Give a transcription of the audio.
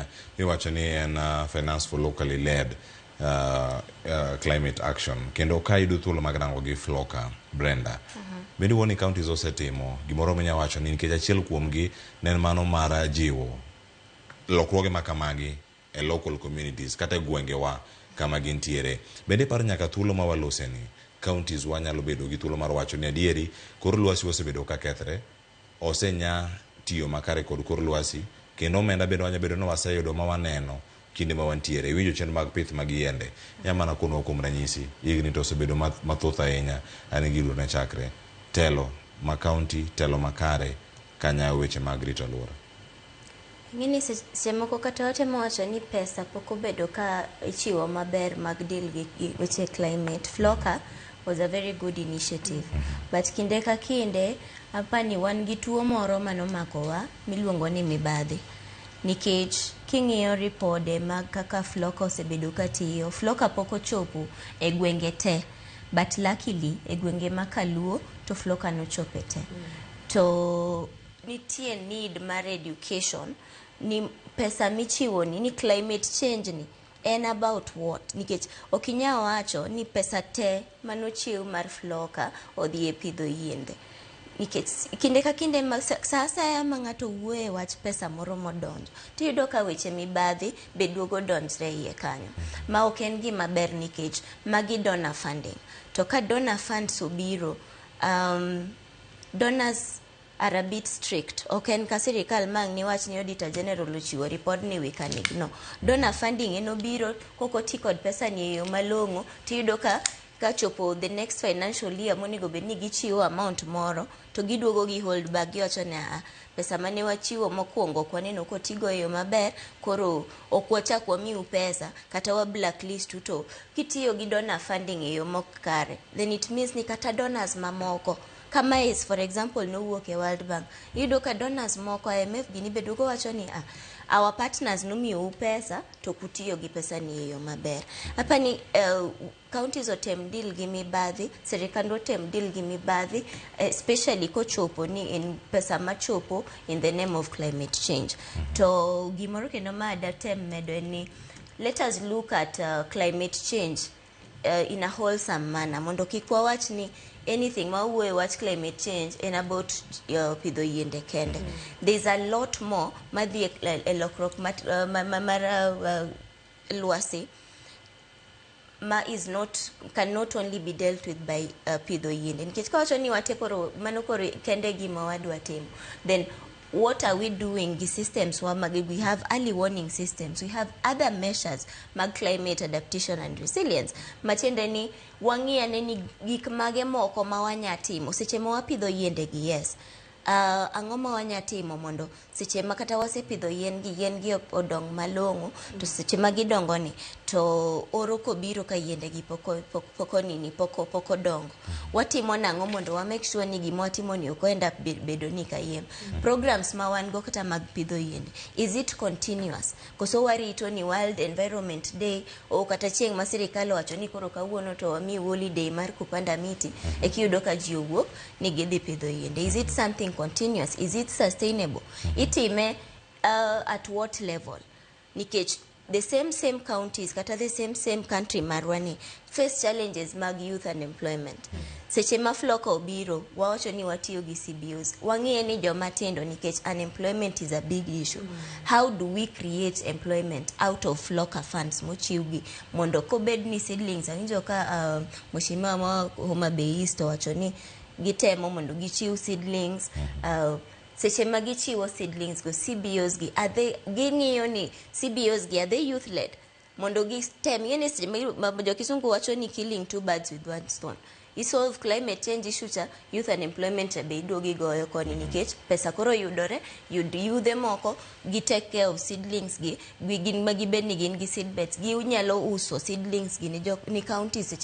ahinya iwacho ni en finance for locally led climate action. Kendo ka yudo thuolo mag rango gi FLLoCA, Brenda, bende iwuo ni counties osetimo gimoro minya wacho ni nikech achiel kuomgi ne en mano mar jiwo lokruoge ma kamagi e local communities kata e gwengewa kama gintiere. Bende iparo nyaka thuolo ma waloseni counties wa nyalo bedo gi thuolo mar wacho ni adieri kor lwasi osebedo ka kethre, osenya tiyo makare kod kor lwasi, kendo omenda bende wanya bedo ni waseyudo ma waneno kinde ma wantiere. Iwinjo chenro mag pith mag yiende, nya mana konwa kuom ranyisi, higni to osebedo mathoth ahinya ane giduto ne chakre telo ma county, telo makare kanyayo weche mag rito alwora. Ing'eni seche moko kata watemo wacho ni pesa pok obedo ka ichiwo maber mag deal gi weche climate. FLLoCA was a very good initiative. But kinde ka kinde, apani wan gi tuo moro manomakowa miluongo ni mibadhi. Nikech king'iyo ripode mag kaka FLLoCA osebedo ka tiyo, FLLoCA pok ochopo e gwenge te. But luckily, e gwenge ma Kaluo to FLLoCA nochope te. To nitie need mar education ni pesa michiwo ni climate change ni en about what, nikech ok inyal wacho ni pesa te manochiw mar FLLoCA odhi e pidho yiende, nikech kinde ka kinde ma sa asaya ma ng'ato wuoye wach pesa moro modonjo, tiyudo ka weche mibadhi be duogo donjre iye kanyo, ma ok en gima ber, nikech magi donor funding. To ka donor funds obiro, donors are a bit strict. Ok en ka sirikal mang' niwach ni Auditor General ochiwo report ni we can ignore donor funding. En obiro kok oti kod pesa ni e yo malong'o, tiyudo ka kachopo the next financial year monego bed ni gichiwo amount moro, to giduogo gi hold back. Giwacho ni, "Aa, pesa mane wachiwo mokwongo ok waneno kotigo e yo maber, koro ok wachak wamiu pesa kata wa blacklist u." To kitiyo gi donor funding e yo mok kare, then it means ni kata donors mamoko kama is, for example, nowuok e World Bank, iyudo ka donors moko, IMF gini be duogo wacho ni, "Ah, our partners nomiyou pesa to ok utiyo gi pesa ni e yo maber." Apani counties otem deal gi mibadhi, sirikand otem deal gi mibadhi, especially kochopo ni en pesa machopo in the name of climate change. To gimoro kendo ma datem medo en ni let us look at climate change in a wholesome manner, mondo kik wawach ni anything ma wuoyo e wach climate change en about pidho yiende kende. There's a lot more madhi e lokruok mar lwasi ma is not cannot only be dealt with by pidho yiende, nikech kawacho ni wate koro mano koro kende gima wadwa timo, then what are we doing gi systems wa mag? We have early warning systems, we have other measures mag climate adaptation and resilience, matiende ni wang'i ane ni gik mage moko ma wanya timo seche ma wapidho yiende gi. Yes, ang'o ma wanya timo mondo seche ma kata wasepidho yien gi, yien gi odong malong'o, to seche ma gidongo ni to oro kobiro ka yiende gi pok onini pok odongo, watimo nang'o mondo wa make sure ni gima watimo ni ok end up bedo ni kayiem? Programs ma wan go kata mag pidho yiende, is it continuous, koso warito ni World Environment Day o kata chieng' ma sirikal owacho ni koro kawuono to wamiu holiday mar kupanda miti, e kiyudo ka ji owuok ni gidhi pidho yiende? Is it something continuous? Is it sustainable? Itime at what level? Nikech the same same counties kata the same same country marwa ni face challenges mag youth unemployment. Seche ma FLLoCA obiro, wawacho ni watiyo gi CBOs, wang'iye ni joma tindo, nikech unemployment is a big issue. How do we create employment out of FLLoCA funds mochiwgi, mondo kobed ni seedlings? Awinjo ka mheshimiwa ma Homa Bay East owacho ni gitemo mondo gichiw seedlings. Seche ma gichiwo seedlings go, CBOs gi, are they ging'iyo ni CBOs gi, are they youth led, mondo gitem ing'e ni seche ma jokisungu wacho ni killing two birds with one stone, isolve climate change issue cha, youth unemployment cha be iduogo igoyo koni, nikech pesa koro yudore yud yudhe moko gi take care of seedlings gi gin ma gibed ni gin gi seed beds, ginyalo uso seedlings gi ni, ni counties seche.